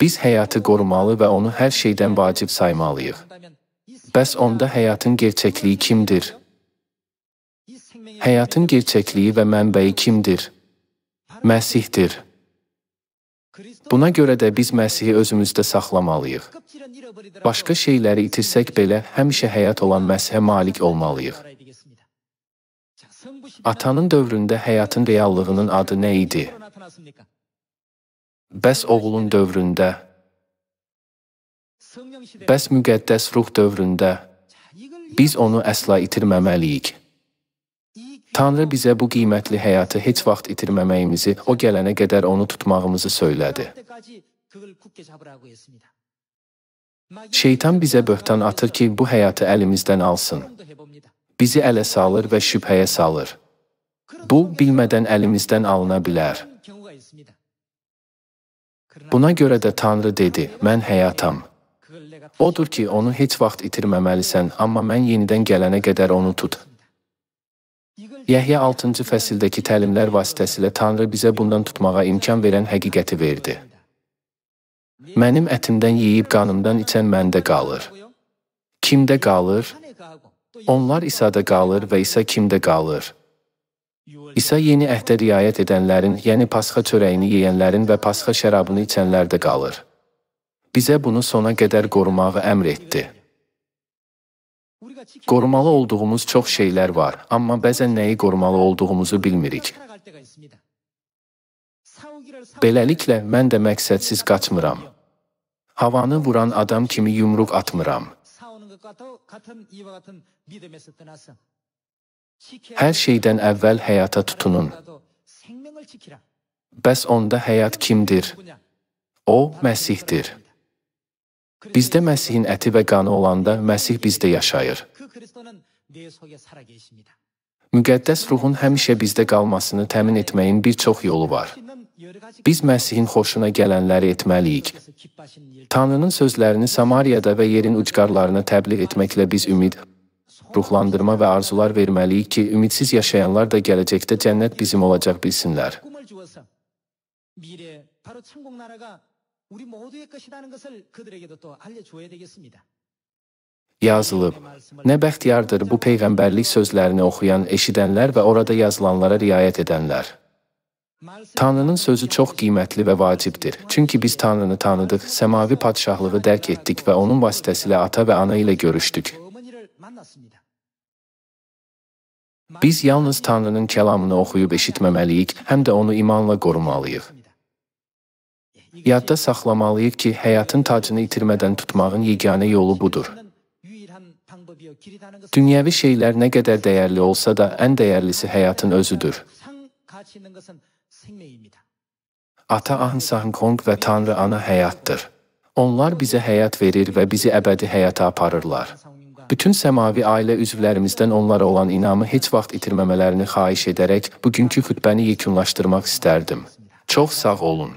Biz həyatı qorumalı və onu hər şeydən vacib saymalıyıq. Bəs onda həyatın gerçəkliyi kimdir? Həyatın gerçəkliyi və mənbəyi kimdir? Məsihdir. Buna görə də biz Məsihi özümüzdə saxlamalıyıq. Başqa şeyləri itirsək belə, həmişə həyat olan Məsihə malik olmalıyıq. Atanın dövründə həyatın reallığının adı nə idi? Bəs oğlun dövründə? Bəs müqəddəs ruh dövründə? Biz onu əsla itirməməliyik. Tanrı bizə bu qiymətli həyatı heç vaxt itirməməyimizi, o gələnə qədər onu tutmağımızı söylədi. Şeytan bizə böhtan atır ki, bu həyatı əlimizdən alsın. Bizi ələ salır və şübhəyə salır. Bu, bilmədən əlimizdən alına bilər. Buna görə də Tanrı dedi, mən həyatam. Odur ki, onu heç vaxt itirməməlisən, amma mən yenidən gələnə qədər onu tut. Yəhya 6-cı fəsildəki təlimlər vasitəsilə Tanrı bizə bundan tutmağa imkan verən həqiqəti verdi. Mənim ətimdən yeyib qanımdan içən məndə qalır. Kimdə qalır? Onlar İsa'da qalır və İsa kimdə qalır? İsa yeni əhdə riayət edənlərin, yəni pasxa çörəyini yeyənlərin və pasxa şərabını içənlərdə qalır. Bizə bunu sona qədər qorumağı əmr etdi. Qorumalı olduğumuz çox şeylər var, amma bəzən nəyi qorumalı olduğumuzu bilmirik. Beləliklə, mən də məqsədsiz qaçmıram. Havanı vuran adam kimi yumruq atmıram. Hər şeydən əvvəl həyata tutunun. Bəs onda həyat kimdir? O, Məsihdir. Bizdə Məsihin əti və qanı olanda Məsih bizdə yaşayır. Müqəddəs ruhun həmişə bizdə qalmasını təmin etməyin bir çox yolu var. Biz Məsihin xoşuna gələnləri etməliyik. Tanrının sözlərini Samariyada və yerin ucqarlarına təbliğ etməklə biz ümid, ruhlandırma və arzular verməliyik ki, ümidsiz yaşayanlar da gələcəkdə cənnət bizim olacaq bilsinlər. Yazılıb, nə bəxtiyardır bu peyğəmbərlik sözlərini oxuyan, eşidənlər və orada yazılanlara riayət edənlər. Tanrının sözü çox qiymətli və vacibdir. Çünki biz Tanrını tanıdıq, səmavi padşahlığı dərk etdik və onun vasitəsilə ata və ana ilə görüşdük. Biz yalnız Tanrının kəlamını oxuyub eşitməməliyik, həm də onu imanla qorumalıyıq. Yadda saxlamalıyıq ki, həyatın tacını itirmədən tutmağın yeganə yolu budur. Dünyəvi şeylər nə qədər dəyərli olsa da, ən dəyərlisi həyatın özüdür. Ata Ahnsahnghong və Tanrı Ana həyatdır. Onlar bizə həyat verir və bizi əbədi həyata aparırlar. Bütün səmavi ailə üzvlərimizdən onlara olan inamı heç vaxt itirməmələrini xahiş edərək bugünkü xütbəni yekunlaşdırmaq istərdim. Çox sağ olun.